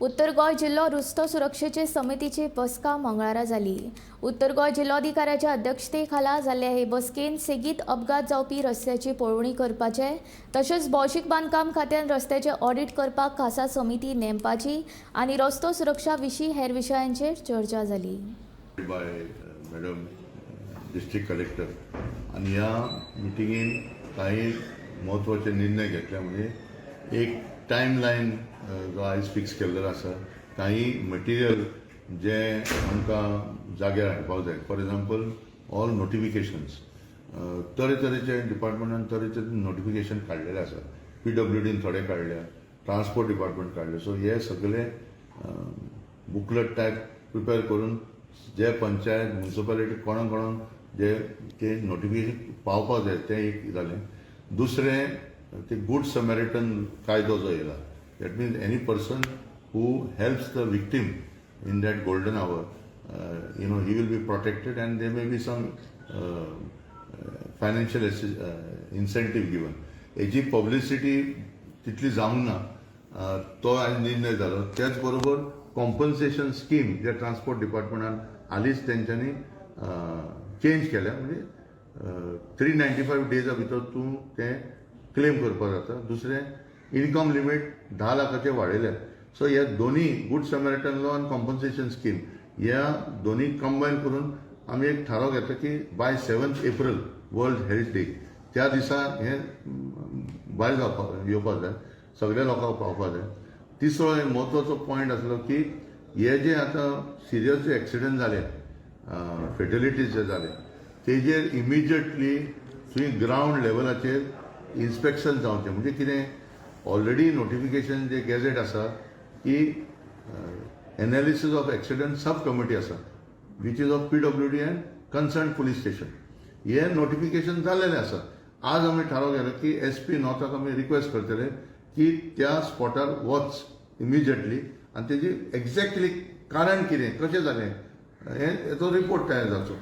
उत्तर गोंय जिल्लो रस्तो सुरक्षेचे समितीची बसका मंगळारा जाली. उत्तर गोंय जिल्लोधिकाऱ्याच्या अध्यक्षते खाला जाल्ले हे बसकेन सेगीत अपघात जावपी रस्त्याची पळोवणी करपाचे तशेंच भौशीक बांदकाम खात्यान रस्त्याचे ऑडिट करपाक खासा समिती नेमपाची आनी रस्तो सुरक्षा विशीं हेर विशयांचेर चर्चा जाली. बाय मॅडम डिस्ट्रिक्ट कलेक्टर आनी ह्या मिटिंगेन काही म्हत्वाचे निर्णय घेतले. म्हणजे एक टायम लायन जो आयज फिक्स केल्लो आसा, काही मटेरियल जे आमकां जाग्यार हाडपाक जाय, फॉर एग्जाम्पल ऑल नोटिफिकेशन्स, तरेतरेचे डिपार्टमेंटान तरेतरेचे नोटिफिकेशन काडलेले आसा. पीडब्ल्यूडीन थोडे काडल्या, ट्रान्सपोर्ट डिपार्टमेंट काडले. सो हे सगळे बुकलेट टायप प्रिपेर करून जे पंचायत, म्युनिसिपालिटी, कोणाक कोणाक जे ते नोटिफिकेशन पावपाक जाय, तें एक जालें. दुसरें, ते गुड समॅरिटन कायदो जो येयला, that means any person who helps the victim in that golden hour, he will be protected and there may be some financial incentive given. हेजी पब्लिसिटी तितली जावंक ना, तो आयज निर्णय जालो. त्याच बरोबर कॉम्पन्सेशन स्कीम जे ट्रान्सपोर्ट डिपार्टमेंटान हालींच तेंच्यांनी चेंज केल्या, म्हणजे 395 डेजा भितर तूं तें क्लेम करपाक जाता. दुसरें, इनकम लिमीट 10 लाखाचे वाडयल्या. सो हे दोन्ही, गुड समॅरिटन लॉ आनी कॉम्पन्सेशन स्कीम, ह्या दोन्ही कंबायन करून आमी एक थाराव घेतला की by 7th April, World Health Day, त्या दिसा हें भायर जावपाक येवपाक जाय, सगळ्या लोकांक पावपाक जाय. तिसरो एक म्हत्वाचो पॉयंट आसलो की हे जे आतां सिरियस जे एक्सिडंट जाले, फेटलिटीज जे जाले, तेजेर इमिजिएटली थंय ग्रावंड लेवलाचेर इन्स्पेक्शन जावचें. म्हणजे कितें, ऑलरेडी नोटिफिकेशन जे गॅझेट आसा की analysis of accident sub committee आसा, which is of PWD and concern police station. हे नोटिफिकेशन जाल्लेलें आसा. आज आमी थाराव केलो की एस पी नॉर्थाक आमी रिक्वेस्ट करतले की त्या स्पॉटार वच इमिजिएटली आनी तेजी एक्झॅक्टली कारण कितें, कशें जालें हें, हेचो रिपोर्ट तयार जावचो.